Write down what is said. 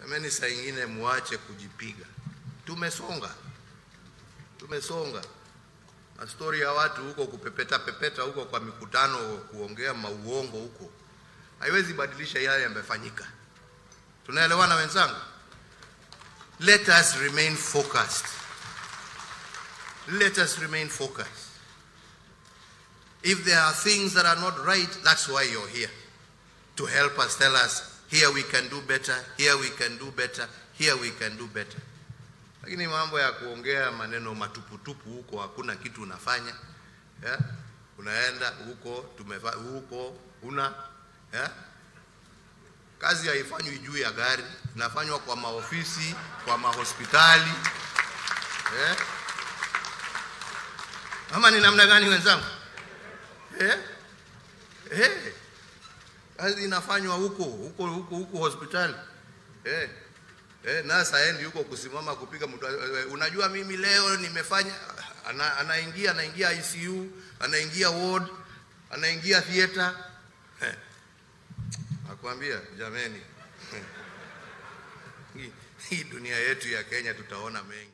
Jamani, saa ingine muache kujipiga. Tumesonga. Tumesonga. Na story ya watu huko kupepeta pepeta huko kwa mikutano, kuongea mauongo huko, haiwezi badilisha yale yamefanyika. Tunaelewana wenzangu? Let us remain focused. Let us remain focused. If there are things that are not right, that's why you're here. To help us, tell us, here we can do better, here we can do better, here we can do better. Lakini mambo ya kuongea maneno matuputupu huko, hakuna kitu unafanya. Yeah? Unaenda huko, huko, una, yeah? Kazi haifanywi juu ya gari, inafanywa kwa maofisi, kwa mahospitali. Yeah? Ama ni namna gani wenzangu? Kazi inafanywa huko, huko, huko, huko hospitali. Nasa haendi huko kusimama kupiga mtu. Unajua mimi leo nimefanya, anaingia ICU, anaingia ward, anaingia theater. Nakwambia jameni. Hii dunia yetu ya Kenya tutaona mengi.